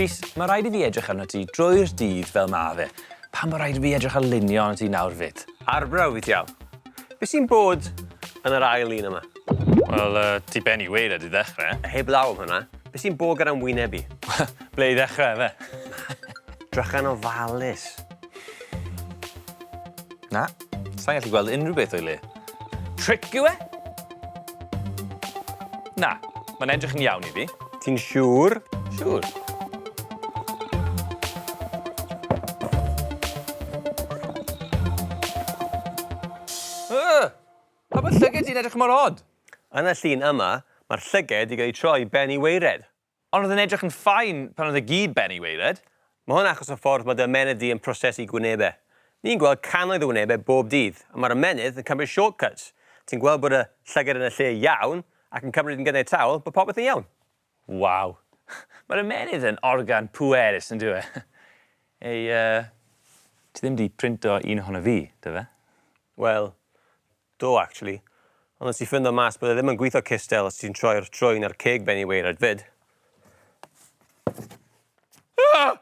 Rhys, mae rhaid i fi edrych arno ti drwy'r dydd fel ma fe. Pam mae rhaid i fi edrych ar lunio arno ti nawr 'fyd? Arbrawf i ti, Al. Be sy'n bod yn yr ail un yma? Wel, ti ben i waered i ddechrau. Heblaw am hwnna, be sy'n bod gyda'n wyneb i? Ble i ddechrau, efe? Drycha'n ofalus. Na, sai'n gallu gweld unrhyw beth o'i le. Trick yw e? Na, mae'n edrych yn iawn i fi. Ti'n siŵr? Siŵr. Pa mae llyged ti'n edrych mor od? Yn y llun yma, mae'r llyged i gael ei troi ben i waered. Ond oedd e'n edrych yn fine pan oedd e gyd ben i waered. Mae hwn achos y ffordd mae dy ymennydd di yn prosesu gwynebau. Ni'n gweld cannoedd o wynebau bob dydd, a mae'r ymennydd yn cymryd shortcuts. Ti'n gweld bod y llygad yn y lle iawn, ac yn cymryd yn ganiataol bod popeth yn iawn. Waw. Mae'r ymennydd yn organ pwerus, yn dyw e? Ei, uh, ti ddim di printo un ohono fi, dy fe? Wel, do actually. Ond nes i ffindo mas bod e ddim yn gweithio cystel os ti'n troi'r trwyn a'r ceg ben i waered 'fyd. Ah!